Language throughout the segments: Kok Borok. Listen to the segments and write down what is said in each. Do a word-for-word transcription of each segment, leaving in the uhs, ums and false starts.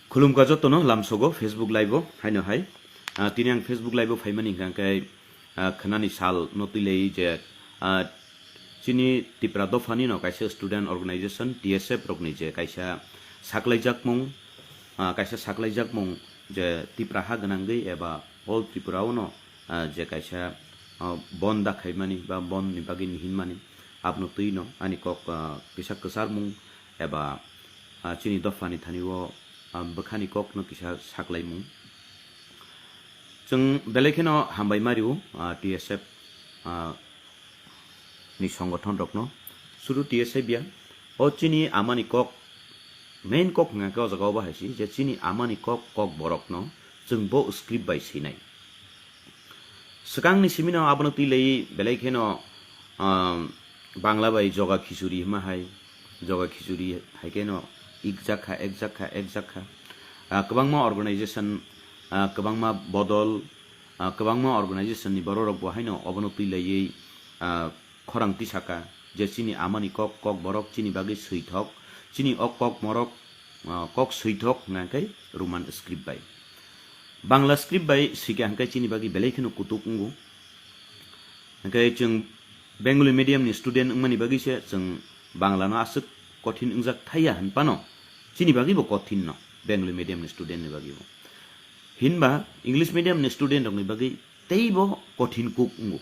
Khulumkha jotono lamsogo Facebook Live o haino hai. Ah, tini ang Facebook Live o phaimani hwnkha khe, ah, khwnani sal no twi lai je, ah, chini Tipra dophani no kaisa student organization T S F rokni je kaisa saklaijakmung, ah, kaisa saklaijakmung je Tipra ha gwnangwi eba all Tripura o no, ah, je kaisa, ah, bon da khaimani ba bon ni bagwi ni hinmani, abno twi no ani kok, ah, kisa kwcharmung eba, ah, chini dophani thani o, ah, bwkhani kok no kisa saklaimung. Chwng belai kheno hambai mario, ah, T S F, ah, ni songothon rokno, suru T S F ya. O chini amani kok, main kok hwnka khe o jaga o bahai si je chini amani kok, kok borokno chwng bo script bai swinai. Swkangni simino abono twi lai belai kheno, um, Bangla bai joga khichuri hima hai, joga khichuri hai kheno ikjak kha, ekjak kha, ekjak kha. Ah, kwbangma organization, ah, kwbangma bodol, ah, kwbangma organization ni borok rok bo haino obono twi laiwi, ah, khorang tisaka je chini amani kok, kok borok chini bagwi swithok, chini o kok morok, ah, kok swithok hwnka khe Roman script bai. Bangla script bai swikha hwnkhe chini bagwi belai kheno kutuk wngo. Hwnkhe chwng Bengali medium ni student wngmani bagwi se chwng Bangla no aswk kothin wngjak thaiya hwnphano chini bagwi bo kothin no, Bengali medium ni student ni bagwi bo. Hinba English medium ni student rokni bagwi teibo kothin kuk wngo.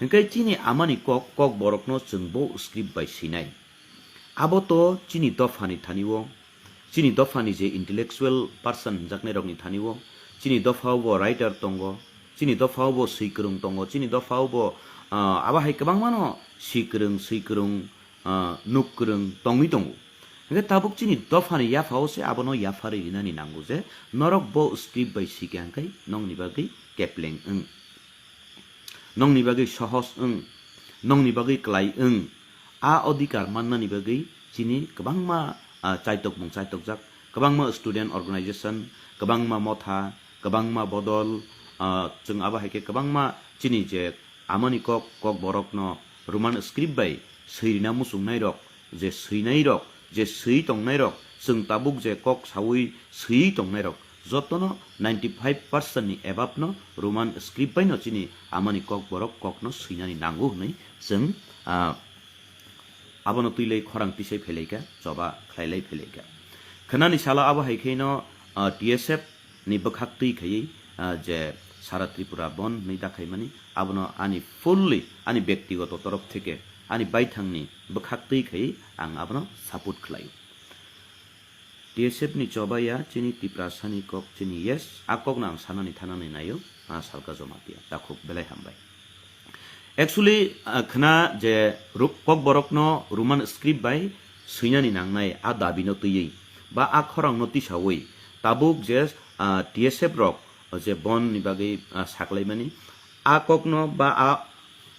Hwnkhe chini amani kok, kok borokno chwng bo script bai swinai. Abo to chini dophani thani o, chini dophani je intellectual person hwnjaknai rokni thani o, chini dophao bo writer tongo, chini dophao bo swi kwrwng tongo, chini dophao bo, ah, abo hai kwbangmano swi kwrwng, swi kwrwng, ah, nuk kwrwng tongwi tongo. Hwnkhe tabuk chini dophani yaphao se abono yapharwi rinani nango je norok bo script bai swikha hwnkhe nokni bagwi kepleng wng. Nokni bagwi sohos wng, nokni bagwi klai wng, a odhikar mannani bagwi chini kwbangma, ah, chaitokmung chaitokjak, kwbangma student organization, kwbangma motha, kwbangma bodol, ah, chwng abo hai khe kwbangma chini je amani kok, kok borokno Roman script bai swirina muchungnairok, je swinairok, je swi tongnairok, chwng tabuk je kok saui swi tongnairok, jotono ninety five percent ni above no Roman script bai no chini amani kok borok kokno swinani nango hwnwi chwng, ah, abono twi lai khorang tisai phelaikha, choba khlailai phelaikha. Khwnani salo abo hai khe no, ah, T S F ni bwkhak twi khaiwi, ah, je Sara Tripura bon hwnwi da khaimani, abono ani fully ani bektigoto torof theke ani baithangni bwkhak twi khaiwi ang abono support khlaio. T S F ni choba ya chini Tiprasani kok chini yes, a kokno ang sanani thanani naio, ah, salka Jamatia, takhuk belai hambai. Actually, ah, khna je ru-, kok borokno Roman script bai swinani nangnai a dabino twiwi ba a khorangno tisawi tabuk je, ah, T S F rok je bon ni bagwi, ah, saklaimani a kokno ba a,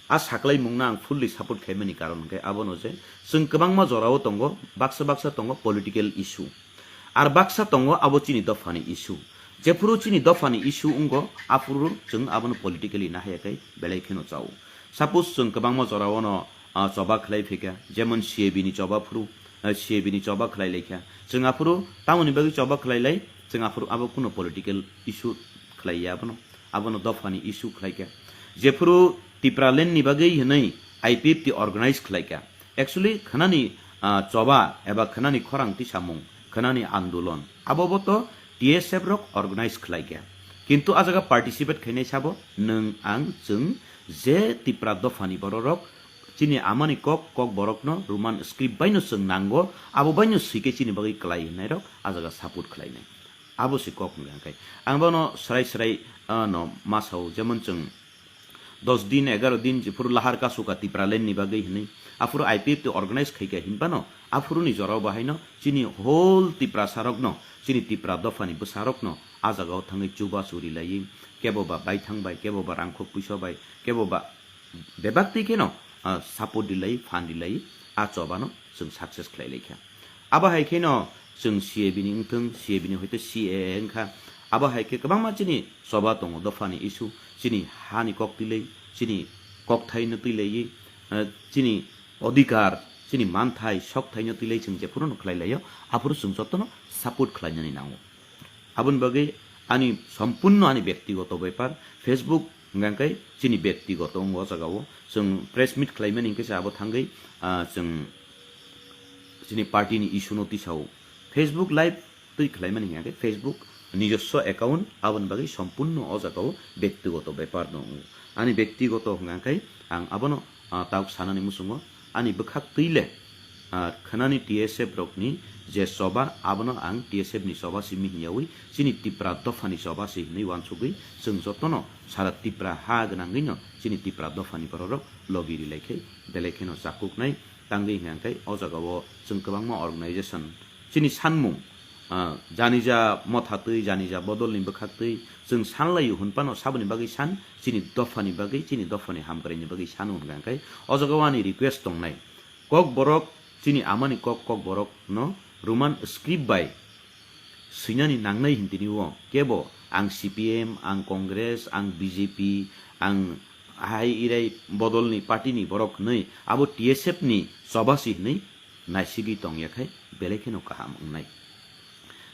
a saklaimungno ang fully support khaimani karon hwnkhe abono je chwng kwbangma jorao tongo, baksa baksa tongo political issue. Ar baksa tongo abo chini dophani issue. Jephuru chini dophani issue wngo, aphuru chwng abono politically nahaya khe belai kheno chao. Suppose chwng kwbangma jorao no, ah, choba khlai phikha, jemon C A B ni choba phuru, ah, C A B ni choba khlai laikha. Chwng aphuru tamoni bagwi choba khlai lai, chwng aphuru abo kuno political issue khlai ya abono. Abono dophani issue khlaikha. Jephuru Tipraland ni bagwi hwnwi I P F T organize khlaikha. Actually, khwnani, ah, choba eba khwnani khorang tisamung, khwnani andolon, abo bo to T S F rok organize khlai kha. Kintu a jaga participate khainai sabo nwng ang chwng je Tipra dophani bororok chini amani kok, kok borokno Roman script baino chwng nango, abo baino swikhe chini bagwi klai hwnnairok a jaga support khlainai. Abo se kok hwnka hwnkhe. Ang bono srai srai, ah, no ma sao, jemon chwng dos din, egaro din jephuru lahar kasu kha Tipraland ni bagwi hwnwi, aphuru I P F T organize khai kha hinphano, aphuru ni jorao bahaino chini whole Tiprasa rokno, chini Tipra dophani bwsa rokno a jagao thangwi chubachu rilaiwi, kebo ba baithang bai, kebo ba rangkhok puisa bai, kebo ba bebak twi kheno, ah, support rilaiwi, phan rilaiwi a chobano chwng success khlai lai kha. Abo hai kheno chwng C A B ni wngthung, C A B ni hoite C A A wngkha. Abo hai khe kwbangma chini choba tongo, dophani issue, chini hani kok twi lai, chini kokthaino twi laiwi, eh, chini odhikar, chini manthai, sokthaino twi lai chwng jephuru no khlai laio, aphuru chwng jotono support khlainani nango. Aboni bagwi ani sompurno ani bektigoto bepar. Facebook hwnkha khe chini bektigoto wngo o jagao. Chwng press meet khlaimani hwnkhe se abo thangwi, ah, chwng chini party ni issue no tisao. Facebook live twi khlaimani hwnkhe Facebook nijoswo account, aboni bagwi sompurno o jagao bektigoto bepar no wngo. Ani bektigoto hwnkha khe ang abono, ah, tabuk sanani muchungo ani bwkhak twi le, ah, khwnani T S F rokni je choba, abono ang T S F ni choba simi hinyawi chini Tipra dophani choba si hinwi uansugwi chwng jotono sara Tipra ha gwnangwino chini Tipra dophani bororok logi rilai khe belai kheno chakuknai tangwi hwnkha khe o jagao chwng kwbangma organization chini sanmung, ah, janija motha twi, janija bodolni bwkhak twi chwng sanlaio hwnphano saboni bagwi san, chini dophani bagwi, chini dophani hamkraini bagwi sano hwnkha khe o jagao ani request tongnai. Kokborok chini amani kok, kokborokno Roman script bai swinani nangnai hintini o kebo ang C P M, ang Congress, ang B J P, ang hai irai bodolni party ni borok hwnwi abo T S F ni choba si hwnwi naisigwi tongya khai belai kheno kaham wngnai.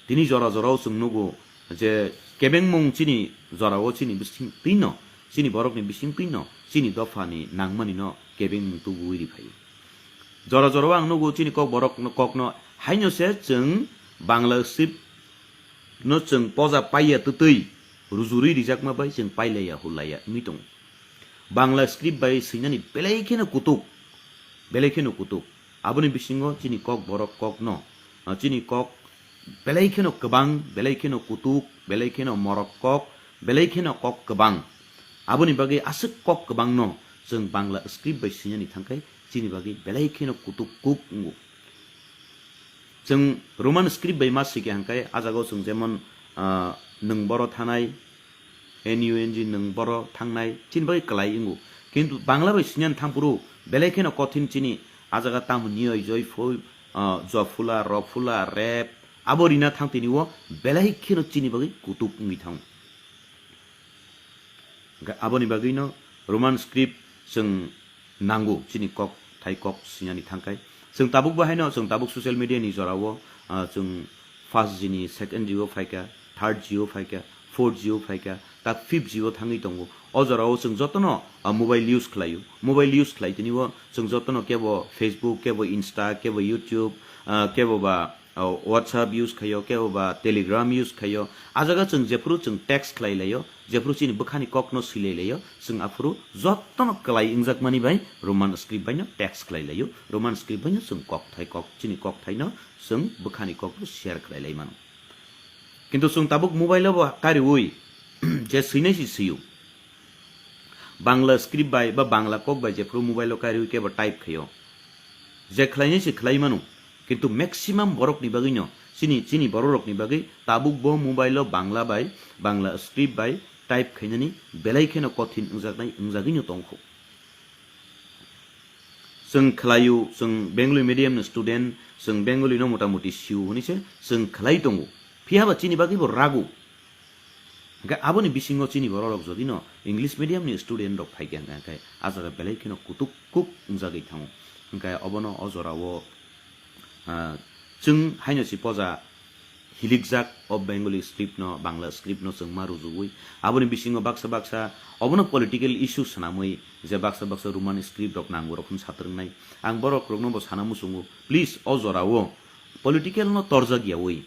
Tini jora jorao chwng nugo je kebengmung chini jorao chini bising twino, chini borokni bising twino chini dophani nangmanino kebengmung tubuwi ri phaio. Jora jorao ang nugo chini kok borok kokno haino se chwng Bangla script no chwng poja paiya twtwi rujurwi rijakma bai chwng pailaiya hulaiya wngwi tongo. Bangla script bai swinani belai kheno kutuk, belai kheno kutuk. Aboni bisingo chini kok borok kokno, ah, chini kok belai kheno kwbang, belai kheno kutuk, belai kheno morok kok, belai kheno kok kwbang. Aboni bagwi aswk kok kwbangno chwng Bangla script bai swinani thangkhai chini bagwi belai kheno kutuk kuk wngo. Chwng Roman script bai ma sike hangkai, a jagao chwng jemon, ah, nwng boro thanai, N U N G nwng boro thangnai, chini bagwi kwlai wngo. Kintu Bangla bai swinani thangphuru belai kheno kothin chini a jaga tamo niyoi joyful, ah, jofula, rofula, rep, abo rina thang tini o belai kheno chini bagwi kutuk wngwi thango. Hwnkhe aboni bagwino Roman script chwng nango, chini kok thai kok sinani thangkai. Chwng tabuk bo haino, chwng tabuk social media ni jorao, ah, chwng first G ni second G o phaikha, third G o phaikha, fourth G o phaikha, ta fifth G o thangwi tongo. O jorao chwng jotono, ah, mobile use khlaio. Mobile use khlai tini o chwng jotono kebo Facebook, kebo Insta, kebo YouTube, ah, kebo ba, o, WhatsApp use khaio, kebo ba Telegram use khaio. A jaga chwng jephuru chwng text khlai laio, jephuru chini bwkhani kokno swilai laio, chwng aphuru jotono kwlai wngjakmani bai Roman script baino text khlai laio, Roman script baino chwng kokthai kok, chini kokthaino chwng bwkhani kokno share khlai lai mano. Kintu chwng tabuk mobile o bo kariui je swinai si swio. Bangla script bai ba Bangla kok bai jephuru mobile o kariui kebo type khaio. Je khlainai se khlai mano, kintu maximum borokni bagwino, chini, chini bororokni bagwi tabuk bo mobile o Bangla bai, Bangla script bai type khainani belai kheno kothin wngjaknai, wngjakgwino tongkho. Chwng khlaio, chwng Bengali medium ni student, chwng Bengali no mota moti sio hwnwi se chwng khlai tongo. Phiya ba chini bagwi bo rago. Hwnkhe aboni bisingo chini bororok jodi no English medium ni student rok phaikha hwnkhe a jaga belai kheno kutuk kuk wngjagwi thango. Hwnkhe obono o jorao, ah, chwng haino si poja hilikjak o Bengali script no, Bangla script no chwng ma rujugwi. Aboni bisingo baksa baksa obono political issue swnamwi je baksa baksa Roman script rok nango rok hwn satrwngnai. Ang borok rokno bo sana muchungo, please o jorao political no torjak yawi.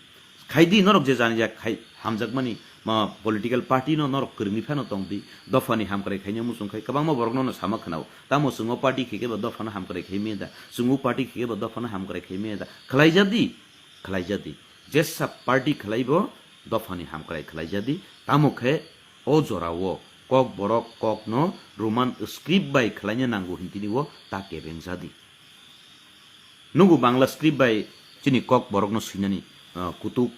Khaidi norok je jani jak khai hamjakmani ma political party no norok kwrwngwi phano tongdi, dophani hamkrai khaina muchung khai kwbangma borokno no sama khwnao. Tamo chwng o party khe khe bo dophano hamkrai khai meda, chwng o party khe khe bo dophano hamkrai khai meda. Khlaijadi, khlaijadi. Jesa party khlaibo dophani hamkrai khlaijadi. Tamo khe o jorao kok borok kokno Roman script bai khlaina nango hintini o ta kebengjadi. Nugo Bangla script bai chini kok borokno swinani, ah, kutuk.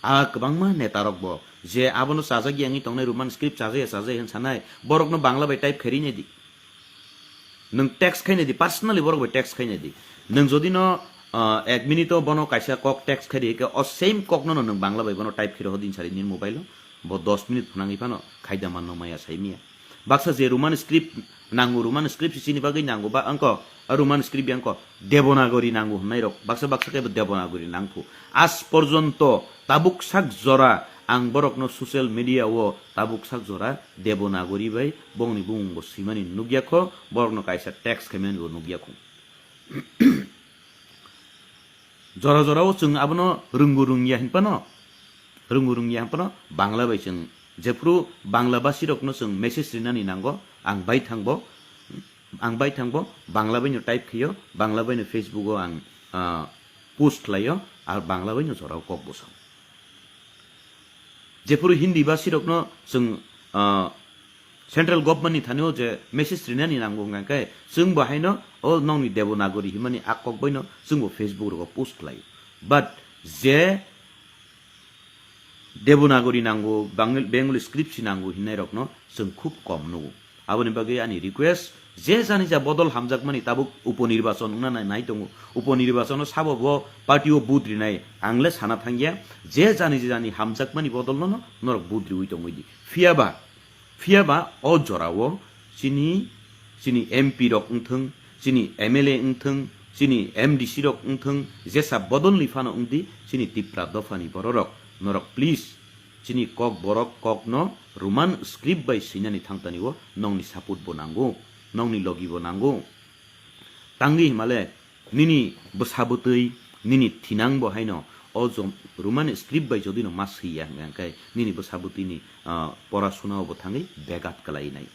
A kwbangma neta rok bo je abono chajak yangwi tongnai Roman script chajaya chajaya hwn sanai, borokno Bangla bai type khairi nai di. Nwng text khainai di, personally borok bai text khainai di. Nwng jodi no, ah, ek minute o bono kaisa kok text khairi khe o same kok no nwng Bangla bai bono type khairi ho din sari nini mobile o. Bo dos minute phunangwi phano khaida manno maya sai miya. Baksa je Roman script nango, Roman script si chini bagwi nango ba angko, a Roman script yang ko Devanagari nango hwnai rok. Baksa baksa khe bo Devanagari nangphu. Aaj porjonto tabuk sak jora Ang borokno social media o tabuk sak jora Devanagari bai bongni bumung bo swimani nukya kho, borokno kaisa text khaimani bo nukya kho. Jora jora o chwng abono rwngu rwngya hinphano, rwngu rwngya hinphano Bangla bai chwng jephru Bangla basi rokno chwng message rinani nango, ang bai thangbo, ang bai thangbo Bangla baino type khaio, Bangla baino Facebook o ang, ah, post khlaio, ar Bangla baino jora o kok bwsao. Jephuru Hindi basi rokno chwng, ah, central government ni thani o je message rinani nango hwnkha khe, chwng bo haino o nongni Devanagari himani a kok baino chwng bo Facebook rogo post khlai. But je Devanagari nango, Bang-, Bengali script si nango hinai rokno chwng khub kom nugo. Aboni bagwi ani request, je jani ja bodol hamjakmani tabuk upo nirbachon wngna nai, nai tongo. Upo nirbachono sabo bo party o vote rinai, ang le sana thangya. Je jani jani hamjakmani bodol no, no, norok vote riwi tongwi di. Phiya ba, phiya ba o jora o chini, chini M P rok wngthwng, chini M L A wngthwng, chini M D C rok wngthwng, jesa bodol ni phano wngdi, chini Tipra dopha ni bororok, norok please, chini kok borok kok no Roman script bai swinani thangtani o nongni support bo nango, nongni logi bo nango. Tangwi himale nini bwsa bwtwi, nini thinang bo haino o jom-, Roman script bai jodi no ma swiya hwnkha khe nini bwsa bwtwi ni, ah, porasuna o bo thangwi begat kwlai nai.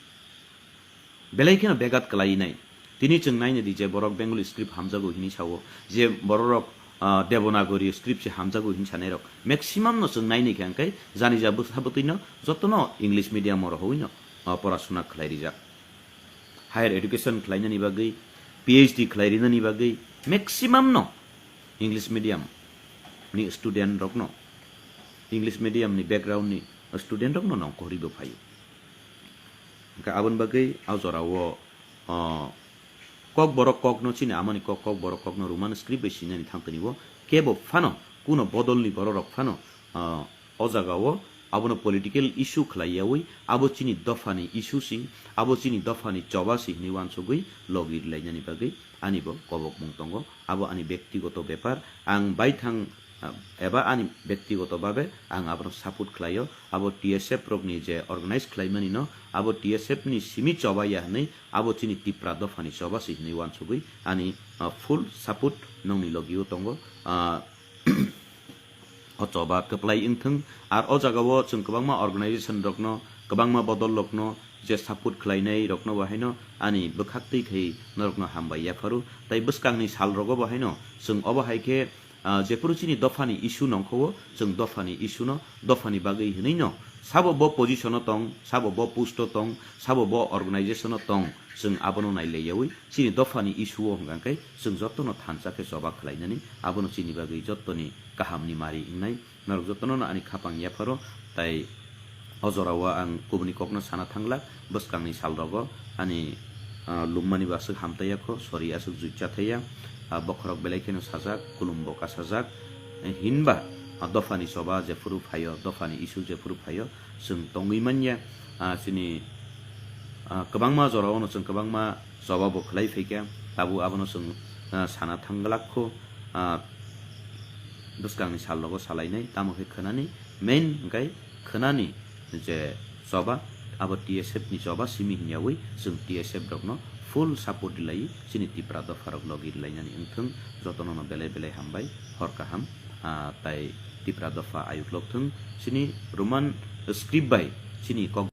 Belai kheno begat kwlai nai. Tini chwng naina di je borok Bengali script hamjago hinwi sao, je bororok, ah, Devanagari script se hamjago hinwi sanai rok. Maximum no chwng nainai khe hwnkhe jani ja bwsa bwtwi no joto no English medium o rohoi no, ah, porasuna khlai rijak. Higher education khlainani bagwi, P H D khlai rinani bagwi maximum no English medium ni student rok no, English medium ni background ni student rok no nongkhorwi bo phaio. Hwnkhe aboni bagwi a jora o, o, kok borok kok no chini amani kok, kok borok kok no Roman script bai sinani thangtani o kebo phano kuno bodol ni borok rok phano, o, o jaga o abono political issue khlai yaui abo chini dopha ni issue si, abo chini dopha ni choba si hinwi uansugwi logi rwlainani bagwi ani bo kobokmung tongo. Abo ani bektigoto bepar, ang baithang, ah, eba ani bektigoto babe ang abono support khlaio. Abo T S F rokni je organize khlaimani no, abo T S F ni simi choba ya hinwi, abo chini Tipra dophani choba si hinwi uansugwi ani, ah, full support nongni logio tongo. Ah, o choba kwplai wngthwng. Ar o jagao chwng kwbangma organization rokno, kwbangma bodol rokno je support khlainai rokno bo haino ani bwkhaktwi khai norokno hambai yapharo. Tai bwskangni sal rogo bo haino chwng obo hai khe, ah, jephuru chini dophani issue nongkho o, chwng dophani issue no dophani bagwi hinwi no sabo bo position o tong, sabo bo post o tong, sabo bo organization o tong, chwng abono nailaiyaui chini dophani issue o hwnkha khe chwng jotono thansa khe choba khlainani, abono chini bagwi jotoni kahamni mari wngnai. Norok jotono no ani khapang yapharo, tai o jorao ang kubuni kokno sana thanglak, bwskangni salrogo ani, ah, lummani bo aswk hamtaiya kho, sori aswk juicha thaiya, ah, bokhorok belai kheno sajak, kulumbo kasajak, hinba, ah, dophani choba jephuru phaio, dophani issue jephuru phaio, chwng tongwi manya, ah, chini, ah, kwbangma jorao no chwng kwbangma choba bo khlai phaikha, tabuk abono chwng, ah, sana thangglak kho, ah, bwskangni salrogo salainai, tamo khe khwnani main hwnkhe khwnani je choba, abo T S F ni choba simi hinyaui chwng T S F rokno full support rwlai chini Tipra dopharok logi rwlainani wngthwng, jotono no belai belai hambai, hor kaham, ah, tai Tipra dopha ayuk lokthwng, chini Roman script bai chini kok